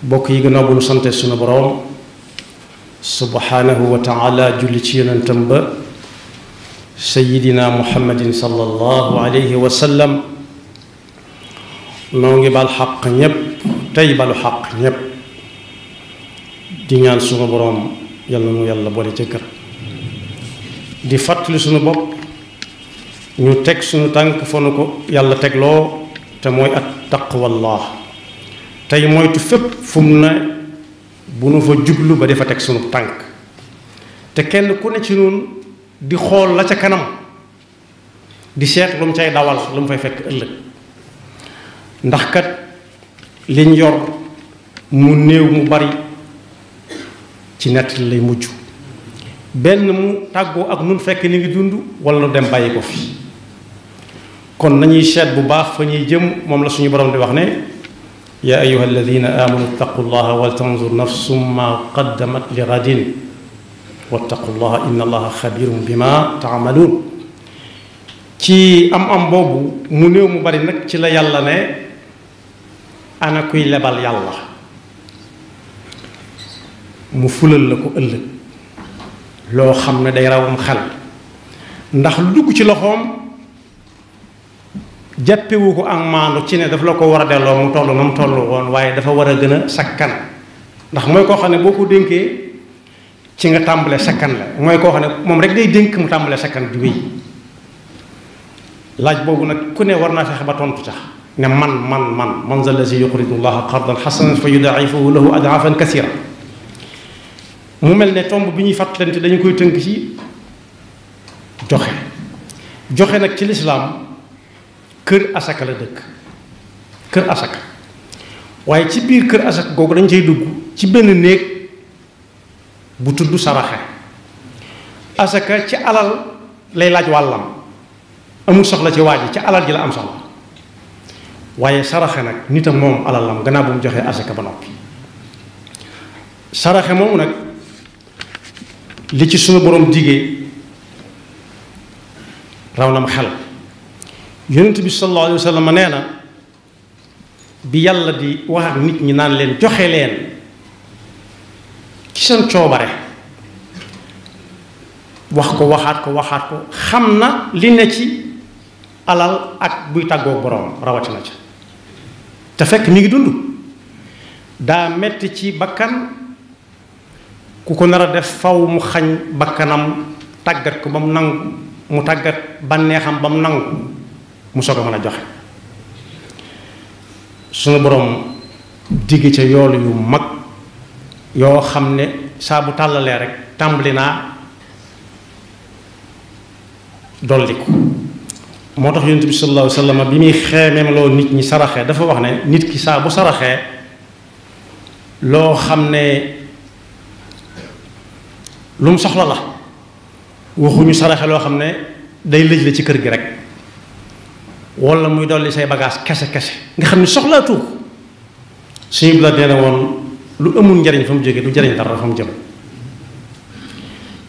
bokk yi gannaaw bu nu sante sunu boroom subhanahu wa taala julli ci yonentam ba sayidina muhammadin sallallahu alayhi wa sallam noo ngi bal xaq ñépp tey balu xaq ñépp di ñaan sunu boroom yàlla nu yàlla boole ca kër di fàttali sunu bopp ñu teg sunu tànk fa nu ko yàlla tegloo te mooy at taqwallah tey moytu fépp fu mu ne bu nu fa jublu ba defa teg sunu tànk te kenn ku ne ci nun di xool la ca kanam di seet lu mu cay dawal lu mu fay fekk ëllëg ndax kat liñ yor mu néew mu bari ci nett lay mujj benn mu tàggoo ak nun fekk ni ngi dund wala nu dem bàyyi ko fi kon nañuy seet bu baax fa ñuy jëm moom la suñu borom di wax ne yaa ayuha alladina amanu ittaqu llaha wal tanzur nafsum ma qaddamat li gadin wattaqu llaha inna allaha xabirum bima taamaluun ci am boobu mu néew mu bari nag ci la yàlla ne ana kuy lebal yàlla mu fulal la ko ëllëg loo xam ne day rawam xel ndax lu dugg ci loxoom jàppewu ko ak maandu ci ne daf la ko war a delloo mu toll na mu toll woon waaye dafa war a gën a sakkan ndax mooy koo xam ne boo ko dénkee ci nga tàmbalee sakkan la mooy koo xam ne moom rek day dénk mu tàmbalee sakkan di wéy laaj boobu nag ku ne war naa fexe ba tontu tax ne man za lazi yuqridu llaha qardan xasanan fa yudaa'ifahu lahu ad'aafan kasiira mu mel ne tomb bi ñuy fàttalante dañu koy tënk ci joxe nag ci lislaam kër asaka la dëkk kër asaka waaye ci biir kër asaka googu dañ cay dugg ci benn néeg bu tudd saraxe asaka ci alal lay laaj wàllam amul soxla ci waaj yi ci alal ji la am soxla waaye saraxe nag nitam moom alalam gannaaw bu mu joxee asaka ba noppi saraxe moomu nag li ci sunu borom digee raw na ma xel yonent bi sallallahu alayhi wa sallam nee na bi yàlla di wax ak nit ñi naan leen joxe leen ci seen coobare waxaat ko xam na li ne ci alal ak buy tàggoo boroom rawatina ca te fekk mi ngi dund daa metti ci bakkan ku ko nar a def faw mu xañ bakkanam tàggat ko ba mu nangu mu tàggat bànneexam ba mu nangu mu soog a mën a joxe suñu boroom digg ca yoolu yu mag yoo xam ne saa bu tàllalee rek tàmbali naa dolliku moo tax yonent bi sallallahu alayhi wa sallam bi muy xeemeemloo nit ñi saraxee dafa wax ne nit ki saa bu saraxee loo xam ne lu mu soxla la waxuñu saraxe loo xam ne day lëj la ci kër gi rek wala muy dolli say bagage kese nga xam ne soxlaatu ko suñu bi la nee na woon lu amul njariñ fa mu jógee du jariñ dara fa mu jëm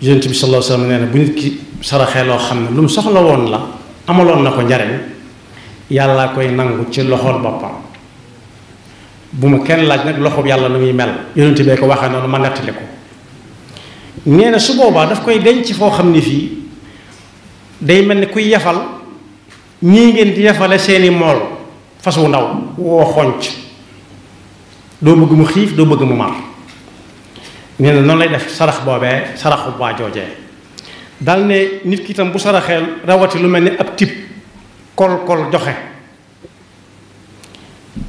yonent bi sallallahu alayhi wa sallam nee na bu nit ki saraxee loo xam ne lu mu soxla woon la amaloon na ko njariñ yàlla koy nangu ci loxol boppam bu ma kenn laaj nag loxob yàlla nu muy mel yonent bee ko waxee noonu ma nettali ko nee na su boobaa daf koy denc foo xam ne fii day mel ni kuy yefal ñii ngeen di yefale seeni mool fas wu ndaw woo xonc doo bëgg mu xiif doo bëgg mu mar nee na noonu lay def sarax boobee saraxu waa joojee dal ne nit ki itam bu saraxeel rawati lu mel ni ab tib kol joxe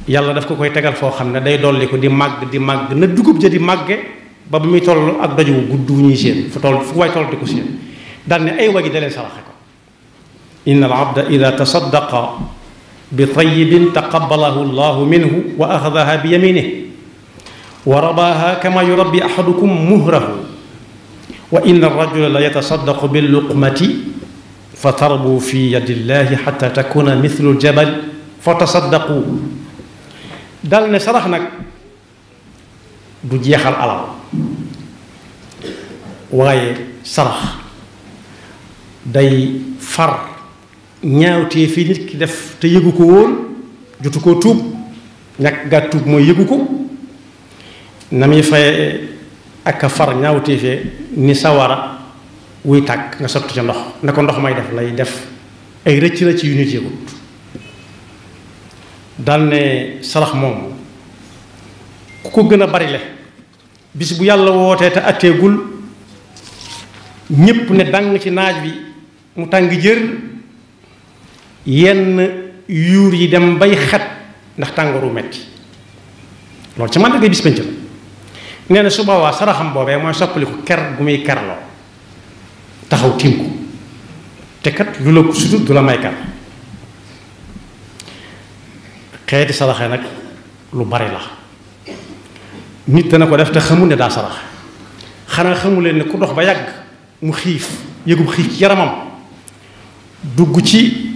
yàlla daf ko koy tegal foo xam ne day dolli ko di màgg na dugub ja di màgge ba muy toll ak doj wu gudd wu ñuy séen fu waay toll di ko séen dal ne ay wagi da leen saraxe ko inna al abda ida tasaddaqa bi tayyibin taqabbalahu llahu minhu wa axadaha bi yaminihi wa rabaha kama yurabbi ahadukum muhrahu wa inna arrajula la yatasaddaqu bil luqmati fa tarbu fi yadi llahi xata takuna mithlu ljabal fa tasaddaqu dal ne sarax nag du jeexal alal waaye sarax day far ñaawtee fi nit ki def te yëgu ko woon jotu koo tuub ñàkk gaa tuub mooy yëgu ko na muy faye ak a far ñaawteefee ni sawara wuy tàkk nga sotti ca ndox ne ko ndox may def lay def ay rëcc yu nit yëgut dal ne sarax moom ku ko gën a bari le bis bu yàlla wootee te atteegul ñépp ne dang ci naaj bi mu tàng jër yenn yuur yi dem bay xet ndax tàngooru metti loolu ci man da ngay bis penc la nee na su boobaa saraxam boobee mooy soppaliku ker gu muy kerloo taxaw tiim ko te kat lu la sutut du la may ker xeeti saraxe nag lu bari la nit dana ko def te xamul ne daa sarax xanaa xamuleen ne ku dox ba yàgg mu xiif yëgub xiif ci yaramam dugg ci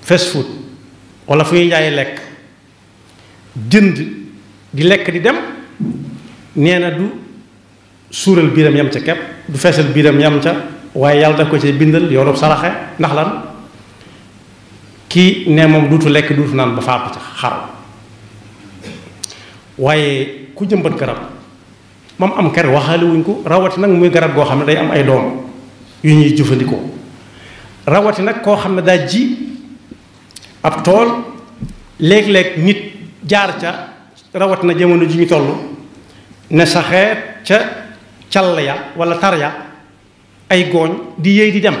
fast food wala fu ñuy jaay lekk jënd di lekk di dem nee na du suural biiram yam ca kepp du feesal biiram yam ca waaye yàlla daf ko ci bindal yoolub saraxe ndax lan kii ne moom duutu lekk duutu naan ba faatu ca xaru waaye ku jëmbat garab moom am ker waxaale wuñ ko rawati nag muy garab goo xam ne day am ay doom yu ñuy jëfandikoo rawati nag koo xam ne daa ji ab tool léeg-léeg nit jaar ca rawati na jamono ji ñu toll ne saxeet ca call ya wala tar ya ay gooñ di yéey di dem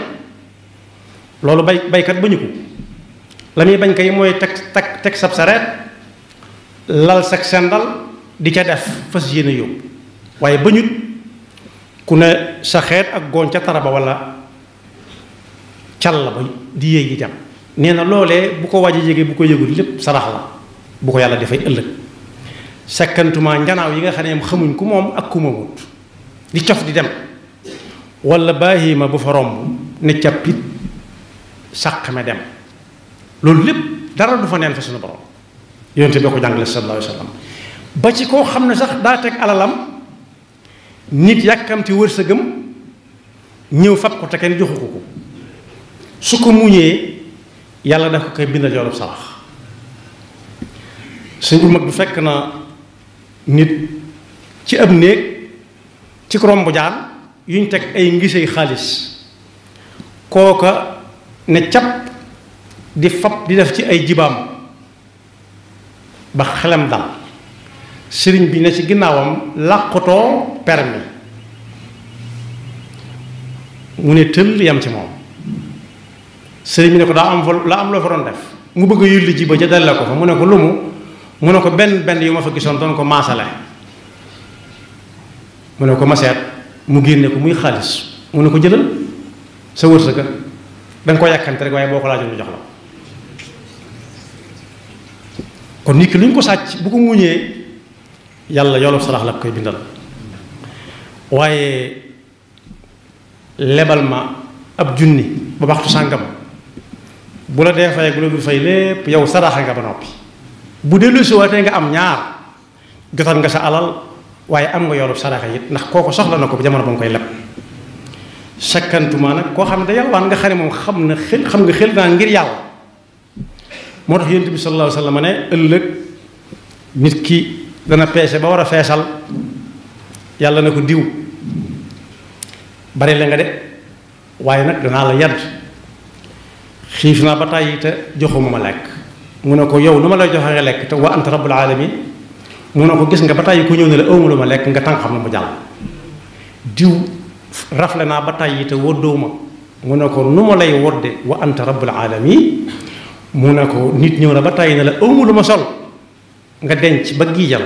loolu baykat bañu ko la muy bañ kay mooy teg sab sareet lal sag sendal di ca def fas yéene yóbbu waaye bañut ku ne saxeet ak gooñ ca taraba wala call ba di yéey di dem nee na loolee bu ko waaj a jege bu ko yëgul lépp sarax la bu ko yàlla dafay ëllëg sekkantuma njanaaw yi nga xam ne xamuñ ku moom ak ku moomut di cof di dem wala baahima bu fa romb ne cappit sàqame dem loolu lépp dara du fa neen fa suñu borom yonente boo ko jàngale sallallahu alayhi wa sallam ba ci koo xam ne sax daa teg alalam nit yàkkamti wërsëgam ñëw fab ko te kenn joxu ko su ko muñee yàlla daf ko koy bindal yoolub sarax suñ bu mag bu fekk na nit ci ab néeg ci romb jaan yuñ teg ay ngisey xaalis kooka ne cap di fab di def ci ay jibaam ba xelam dal sëriñ bi ne ci ginnaawam làqutoo permi mu ne tëll yam ci moom sëriñ bi ne ko daa am loo fa doon def mu bëgg a yulli ji ba ja dale ko fa mu ne ko lumu mu ne ko benn yu ma fa gisoon doon ko maasale mu ne ko maseet mu génne ko muy xaalis mu ne ko jëlal sa wërsëga danga ko yàkkante rek waaye boo ko laajoon lu jox la kon nit ki lu ñu ko sàcc bu ko muñee yàlla yoolu sarax la koy bindal waaye lebal ma ab junni ba waxtu sàngam bu la dee fay bu la du fay lépp yow saraxe nga ba noppi bu dellu si waatee nga am ñaar jotal nga sa alal waaye am nga yoolu saraxe it ndax kooko soxla na ko jamono ba nga koy leb sakkantuma nag koo xam ne da yalwaan nga xam ne moom xam nga xel naa ngir yàlla moo tax yonent bi sallallahu alayhi wa sallam ne ëllëg nit ki dana peese ba war a feesal yàlla na ko diw bari la nga de waaye nag danaa la yadd xiif naa ba tàyyi te joxuma ma lekk mu ne ko yow nu ma lay joxe nga lekk te wa anta rabbul alamin mu ne ko gis nga ba tàyyi ku ñëw ne la awma lu ma lekk nga tànk xam na mu jàll diw rafle naa ba tàyyi te woddoo ma mu ne ko nu ma lay wodde wa anta rabbul alamin mu ne ko nit ñëw na ba tàyyi ne la awma lu ma sol nga denc ba giijal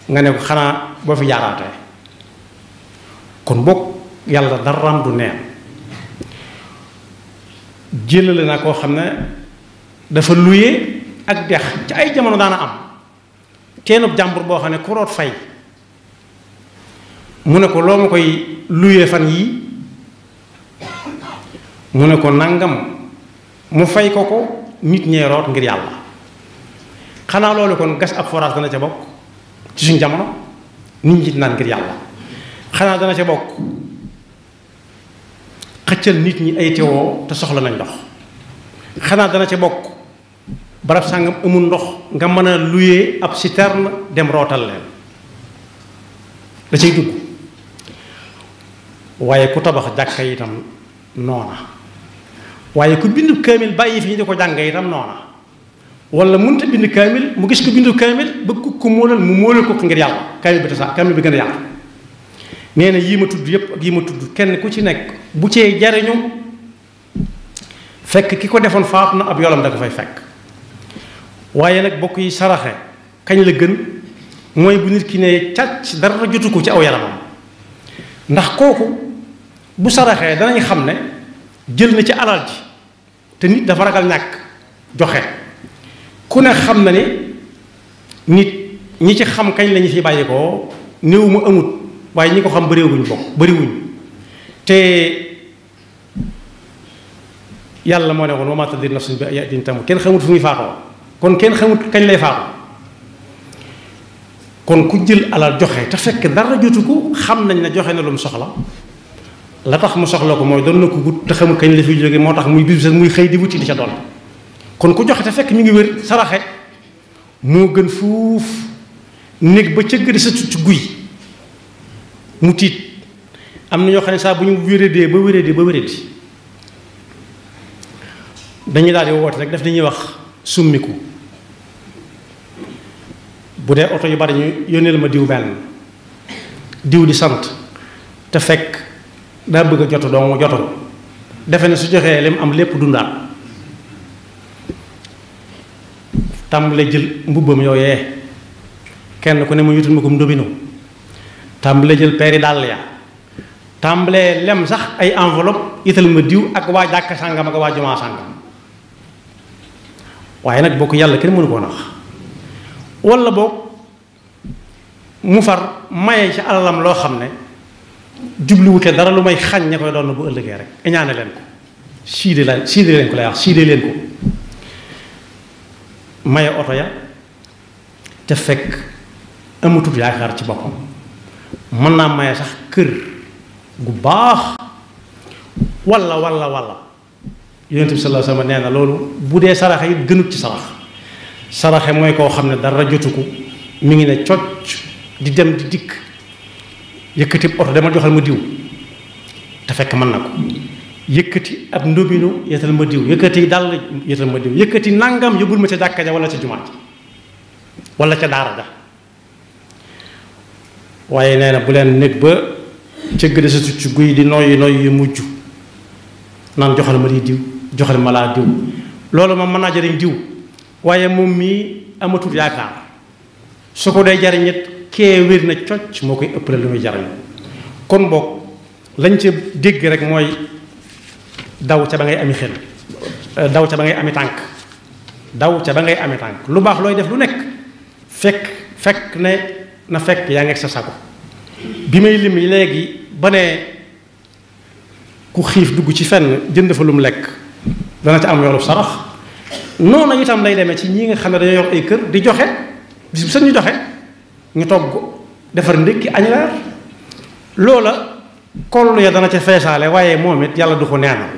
nga ne ko xanaa boo fi jaaraatee kon boog yàlla daram du neen jëlale naa koo xam ne dafa luye ak dex ci ay jamono daana am teenub jàmbur boo xam ne ku root fay mu ne ko loo ma koy luye fan yii mu ne ko nangam mu fay ko nit ñee root ngir yàlla xanaa loolu kon gas ab forage dana ca bokk ci suñ jamono nit ñi naan ngir yàlla xanaa dana ca bokk xëccal nit ñi ay teewoo te soxla nañ ndox xanaa dana ca bokk barab sàngam amul ndox nga mën a luyee ab citerne dem rootal leen da cay dugg. waaye ku tabax jàkka itam noona waaye ku bindu kaamil bàyyi fi ñu di ko jàng itam noona wala mënut a bind kaamil mu gis ko bindu kaamil bëgg ko móolal mu móolal ko ngir yàlla kaamil bi tasaar kaamil bi gën a yàlla. nee na yii ma tudd yépp ak yii ma tudd kenn ku ci nekk bu cee jariñu fekk ki ko defoon faatu na ab yolam da ko fay fekk. waaye nag bokk yi saraxe kañ la gën mooy bu nit ki ne càcc dara jotu ko ci aw yaramam ndax kooku bu saraxee danañ xam ne jël na ci alal ji te nit dafa ragal ñàkk joxe ku ne xam na ni nit ñi ci xam kañ lañu fi bàyyi ko néew mu amut waaye ñi ko xam bëriwuñ bokk bëriwuñ te yàlla moo ne woon wa maa tadri nafsun bi ayyi ardin tamut kenn xamut fu muy faatoo kon kenn xamut kañ lay faatu kon ku jël alal joxe te fekk dara jotu ko xam nañ ne joxe na lu mu soxla la tax mu soxla ko mooy doon na ko gut te xamul kañ la fiy jóge moo tax muy bis muy xëy di wuti di ca doon kon ku joxe te fekk mi ngi wér saraxe moo gën fuuf néeg ba cëgg di sa ci guy mu tiit am na ñoo xam ne saa bu ñu wéradee ba wéradi dañuy daal di woote rek daf dañuy wax summiku bu dee oto yu bari ñu yónneel ma diw benn diw di sant te fekk daa bëgg a jotu dong jotul defe ne su joxee lim am lépp dundaat tàmbale jël mbubbam yooyee kenn ku ne mu yutul ma ko ndobinu tàmbale jël peeri dàll ya tàmbalee lem sax ay enveloppe ital ma diw ak waa jàkka sàngam ak waa jumaa sàngam waaye nag bokk yàlla kenn mënu koo nax walla boog mu far maye ci alalam loo xam ne jubluwute dara lu may xañ ña koy doon bu ëllëgee rek iñaane leen ko siide leen ko lay wax siide leen ko maye oto ya te fekk amatut yaakaar ci boppam mën naa maye sax kër gu baax walla yonent bi sallallahu alayhi wasallam nee na loolu bu dee saraxe it gënut ci saraxe mooy koo xam ne dara jotu ko mi ngi ne cocc di dem di dikk yëkkati oto dama joxal ma diw te fekk mën na ko yëkkati ab ndóbinu yetal ma diw yëkkati dàll yetal ma diw yëkkati nangam yóbbul ma ca jàkka ja wala ca jumaa ja wala ca daara ja waaye nee na bu leen nekk ba ca gëdd sa ci guy di noyyi yu mujj naan joxal ma di diw joxal ma laa diw loolu moom mën naa jariñ diw waaye moom mii amatul yaakaar su ko dee jariñit kee wér na cocc moo koy ëppale lu muy jariñ kon boog lañ ca dégg rek mooy daw ca ba ngay ami xel daw ca ba ngay ami tànk daw ca ba ngay ami tànk lu baax looy def lu nekk fekk ne na fekk yaa ngi sa sago bi may lim léegi ba ne ku xiif dugg ci fenn jënd fa lu mu lekk dana ca am yoolu sarax noonu itam lay demee ci ñi nga xam ne dañoo yor ay kër di joxe bis bu seen ñu joxe ñu togg defar ndékki añ reer loola kollu ya dana ca feesaale waaye moom it yàlla du ko neenal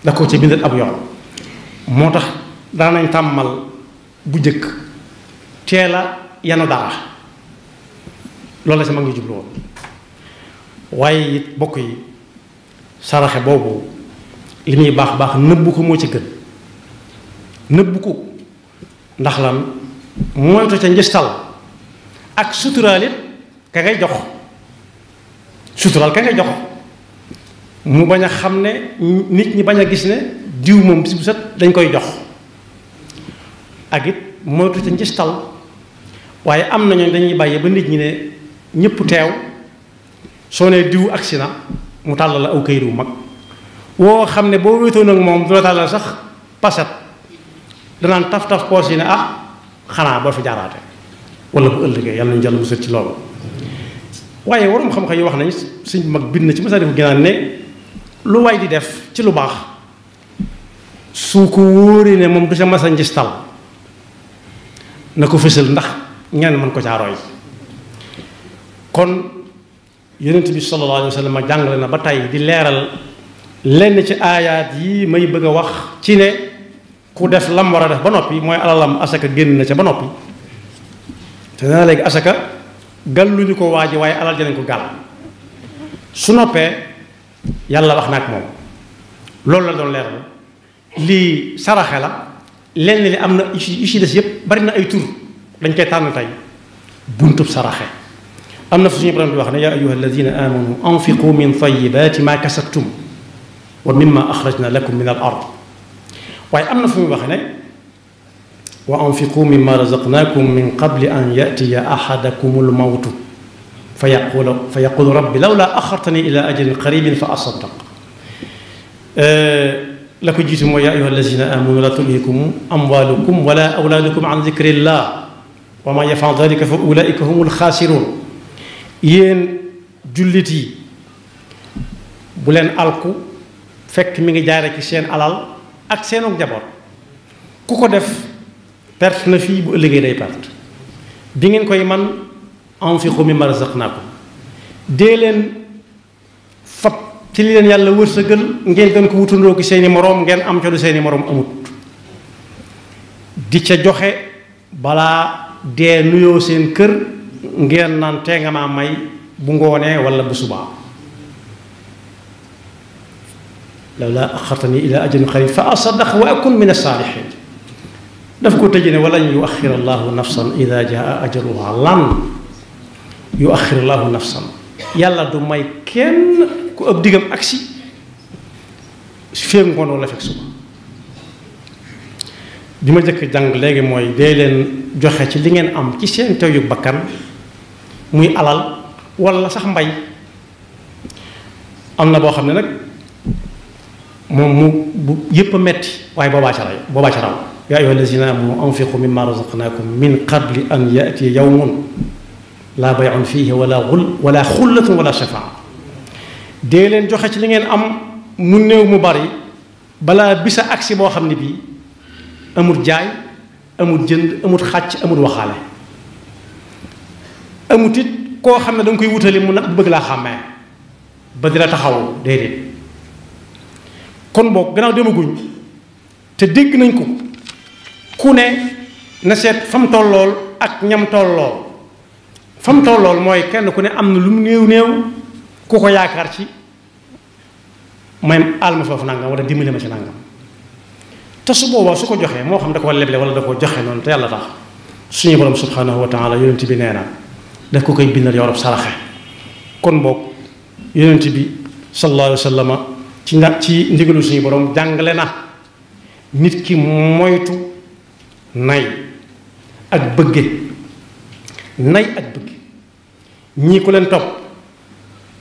da ko ca bindal ab yoon moo tax daanañ tàmmal bu jëkk teel a yanu dara loolu la sama ngi jublu woon waaye it bokk yi saraxe boobu li muy baax nëbbu ko moo ci gën nëbbu ko ndax lan moytu ca njëstal ak suturaal it ka ngay jox suturaal ka ngay jox mu bañ a xam ne nit ñi bañ a gis ne diw moom bis bu set dañ koy jox ak it moytu ca njëstal waaye am na ñooñ dañuy bàyyi ba nit ñi ne ñëpp teew soo nee diw agsi na mu tàllal la aw kayit wu mag woo xam ne boo wéetoon ak moom du la tàllal sax paset danaan taf poos yi ne xanaa boo fi jaaraate wala bu ëllëgee yàlla nañu jàll bu sët ci loolu waaye waroom xam-xam yi wax nañ suñ mag bind na ci Masaalikul Jinaan ne lu waay di def ci lu baax su ko wóoree ne moom du sa masa njistal na ko fësal ndax ñenn mën ko caarooy kon yonent bi sallallahu alayhi wa sallam jàngale na ba tey di leeral lenn ci aayaat yi may bëgg a wax ci ne ku def lam war a def ba noppi mooy alalam asaka génn na ca ba noppi te dana léegi asaka gàlluñu ko waaji waaye alal janañ ko gàll su noppee yàlla wax na ak moom loolu la doon leer la lii saraxe la lenn li am na yu ci des yëpp bari na ay tur dañ koy tànn tey buntub saraxe am na fu suñu borom di wax ne yaa ayyuha alladina amanu anfiqu min tayyibati ma kasabtum wa mimma axrajna lakum min al ard waaye am na fu muy wax ne wa anfiqu mimma razaqnakum min qabli an yatiya ahadakum al mawtu fa yaqulu rabbi lawla axartani ila ajalin qaribin fa asaddaq la ko jiitu mooy yaa ayyuha allazina amanu la tulhikum amwalukum wala awlaadukum an dikrillah wa man yafal dalika fa ulaika humul xaasiruun yéen jullit yi bu leen alku fekk mi ngi jaare ci seen alal ak seenu njaboot ku ko def perte na fii bu ëllëgee day perte bi ngeen koy man anfiqu mimma razaqnakum dee leen fab ci li leen yàlla wërsëgal ngeen gën ko wutandoo ki seeni moroom ngeen am ca lu seeni moroom amut di ca joxe balaa dee nuyoo seen kër ngeen naan tee nga maa may bu ngoonee wala bu subaa lawlaa axartani ila ajalin qarib fa asaddaq wa akun min as-saalihin daf ko tëjee ne walan yuaxira allahu nafsan ida jaa ajaluha lan yuaxir allahu nafsan yàlla du may kenn ku ëpp diggam agsi féeg ngoon wala fekk suba bi ma jëkk jàng léegi mooy dee leen joxe ci li ngeen am ci seen tew yu bakkan muy alal wala sax mbay am na boo xam ne nag moom mu bu yépp a metti waaye boobaa ca raw yaa ayyuha allazina amanu anfiqu mimma razaqnakum min qabli an yatiya yawmun laa bay'un fiihi wala xullatun wala shafaa dee leen joxe ci li ngeen am mu néew mu bari balaa bisa agsi boo xam ne bii amul jaay amul jënd amul xàcc amul waxaale amut it koo xam ne da nga koy wutali mu nag bëgg laa xàmmee ba di la taxaw déedéet kon boog gannaaw demaguñ te dégg nañ ko ku ne na seet fa mu tollool ak ñam tollool fa mu tollool mooy kenn ku ne am na lu mu néew ku ko yaakaar ci may àll ma foofu nangam wala dimbali ma ci nangam te su boobaa su ko joxee moo xam da ko leble wala da ko joxe noonu te yàlla tax suñu borom subhanahu wa taala yonent bi nee na daf ko koy bindal yorop saraxe kon boog yonent bi sallallahu alayhi wa sallam ci ndigalu suñu borom jàngale na nit ki moytu nay ak bëgge nay ak bëgge ñii ku leen topp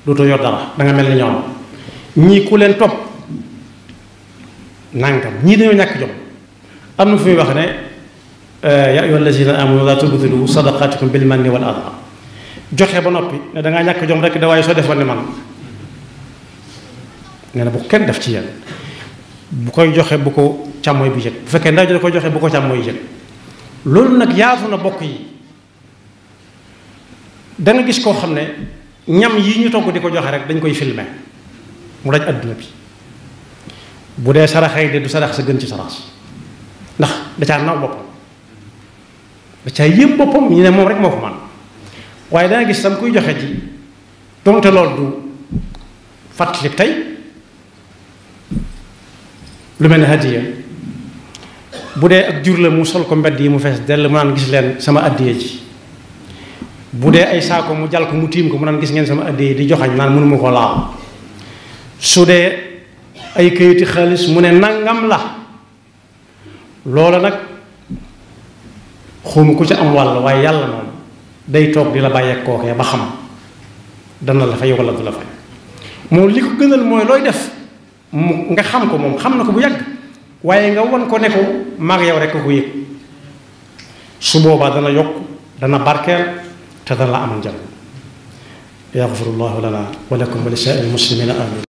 dootoo yor dara da nga mel ni ñoom ñii ku leen topp nangam ñii dañoo ñàkk jom am na fu muy wax ne yaa ayyuha allazina amanu la tubtilu sadaqatikum bil manni wal adha joxe ba noppi ne da ngaa ñàkk jom rek da waaye soo defoon ne man nee na bu kenn def ci yéen bu koy joxe bu ko càmmooy bi yëg bu fekkee ndaw ji da koy joxe bu ko càmmooy yëg loolu nag yaatu na bokk yi da nga gis koo xam ne ñam yi ñu togg di ko joxe rek dañ koy filmer mu daj adduna bi bu dee saraxay de du sarax sa gën ci sarax ndax da caa naw boppam da caa yëpp boppam ñu ne moom rek moo ko man waaye danga gis tam kuy joxe ji donte loolu du fàttali tey lu mel ne hadiya bu dee ak jur la mu sol ko mbedd yi mu fees dell mu naan gis leen sama addiya ji bu dee ay saako mu jal ko mu tiim ko mu naan gis ngeen sama addiya di joxañ naan mënuma ko laal su dee ay këyiti xaalis mu ne nangam la loola nag xawma ku ci am wàll waaye yàlla moom day toog di la bàyyeek kookee ba xam dana la fay wala du la fay moom li ko gënal mooy looy def mu nga xam ko moom xam na ko bu yàgg waaye nga won ko ne ko maag yow rek ko yëg su boobaa dana yokk dana barkeel te dana la amal njariñ yaxfirullahu lana wa lakum wa li saa'iril muslimina amin